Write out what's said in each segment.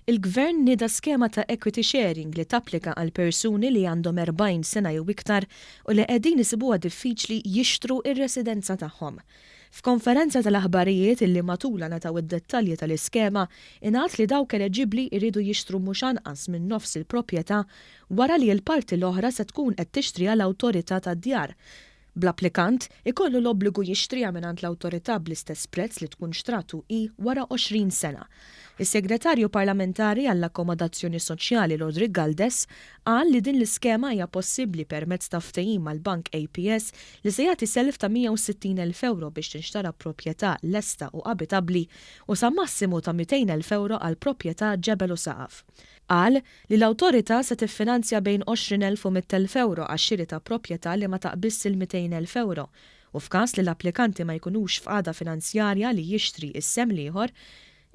Il-Gvern nieda skema ta' equity sharing li tapplika għal persuni li għandhom 40 sena jew iktar u li qegħdin isibuha diffiċli jixtru r-residenza tagħhom. F'konferenza tal-aħbarijiet illi matulha ngħataw id-dettalji tal-iskema, ingħad li dawk eleġibbli jridu jixtru mhux anqas minn nofs il-proprjetà wara li l-parti l-oħra se tkun qed tixtriha l-Awtorità tad-Djar. Bl-applikant ikollu l-obbligu jixtriha mingħand l-Awtorità bl-istess prezz li tkun xtratu hi wara 20 sena. Is-Segretarju Parlamentari għall-Akkomodazzjoni Soċjali Roderick Galdes qal li din l-iskema hija possibbli permezz ta' ftehim mal-Bank APS li se jagħti self ta' 160,000 ewro biex tinxtara proprjetà lesta u abitabbli u sa massimu ta' 200,000 ewro għal proprjetà ġebel u saqaf. Qal li l-Awtorità se tiffinanzja bejn 20,000 u 100,000 ewro għax-xiri ta' proprjetà li ma taqbiżx il-200,000 ewro u f'każ li l-applikanti ma jkunux f'qagħda finanzjarja li jixtri s-sehem l-ieħor,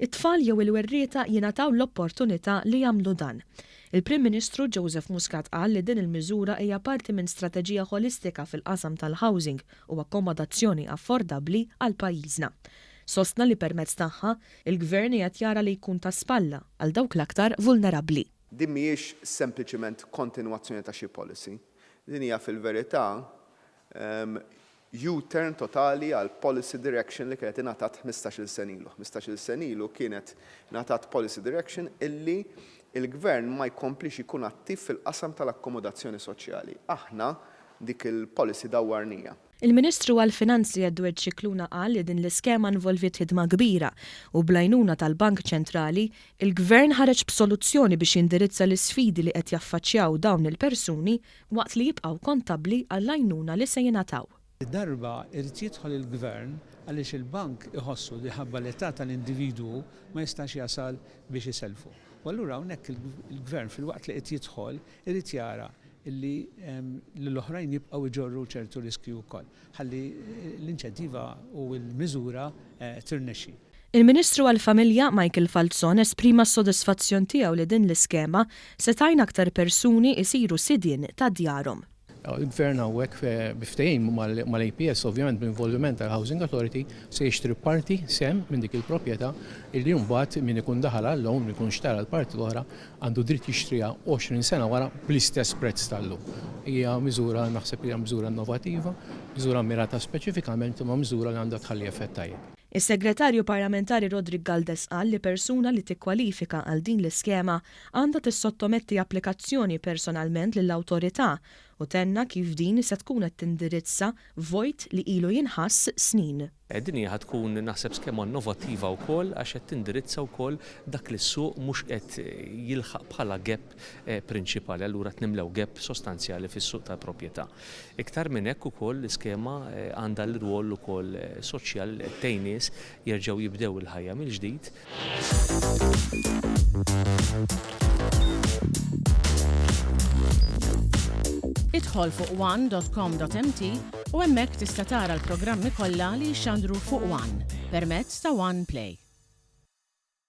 it-tfal jew il-werrieta jingħataw l-opportunità li jagħmlu dan. Il-Prim Ministru Joseph Muscat qal li din il-miżura hija parti minn strateġija ħolistika fil-qasam tal-housing u akkomodazzjoni affordabbli għal pajjiżna. Sostna li permezz tagħha, il-Gvern qiegħed jara li jkun ta' spalla għal dawk l-aktar vulnerabbli. Din mhijiex sempliċement kontinwazzjoni ta' xi policy. Din hija fil-verità U-turn totali għal policy direction li kienet ingħatat 15-il sena ilu. 15-il sena ilu kienet ingħatat policy direction illi l-Gvern ma jkomplix ikun attiv fil-qasam tal-akkomodazzjoni soċjali. Aħna dik il-policy dawwarnija. Il-Ministru għall-Finanzi Edward Scicluna qal li din l-iskema involviet ħidma kbira u bl-għajnuna tal-Bank Ċentrali, il-Gvern ħareġ b'soluzzjoni biex jindirizza l-isfidi li qed jaffaċċjaw dawn il-persuni waqt li jibqgħu kontabbli għall-għajnuna li se jingħataw. Darba irid jidħol il-Gvern għaliex il-bank iħossu li ħabba l-età tal-individwu ma jistax jasal biex isellfu. U allura hawnhekk il-Gvern filwaqt li qed jidħol irid jara li l-oħrajn jibqgħu jġorru ċertu riskju wkoll ħalli l-inċentiva u l-miżura tirnexxi. Il-Ministru għall-Familja, Michael Falzon esprima s-sodisfazzjon tiegħu li din l-iskema se tgħin aktar persuni jsiru sidien ta' djarhom. Il-Gvern hawnhekk bi ftehim mal-APS, ovvjament bl-involviment tal-Housing Authority, se jixtri parti, sehem, minn dik il-proprjetà illi mbagħad min ikun daħal għal-loan, min ikun xtara l-parti l-oħra, għandu dritt jixtriha 20 sena wara bl-istess prezz tal-lum. Hija miżura, naħseb li hija miżura innovativa, miżura mmirata speċifikament imma miżura li għandha tħalli effett tajjeb. Is-Segretarju Parlamentari Roderick Galdes qal li persuna li tikkwalifika għal din l-iskema għandha tissottometti applikazzjoni personalment lill-awtorità u tenna kif din se tkun qed tindirizza vojt li ilu jinħass snin. Din hija ħa tkun naħseb skema innovattiva wkoll għax qed tindirizza wkoll dak li s-suq mhux qed jilħaq bħala gap prinċipali, allura qed nimlew gap sostanzjali fis-suq tal-proprjetà. Iktar minn hekk ukoll l-iskema għandha l-irwol ukoll soċjali li qed tgħin nies jerġgħu jibdew il-ħajja mill-ġdid. Idħol fuq one dot com dot mt u hemmhekk tista' tara l-programmi kollha li jixxandru fuq one permezz ta' One Play.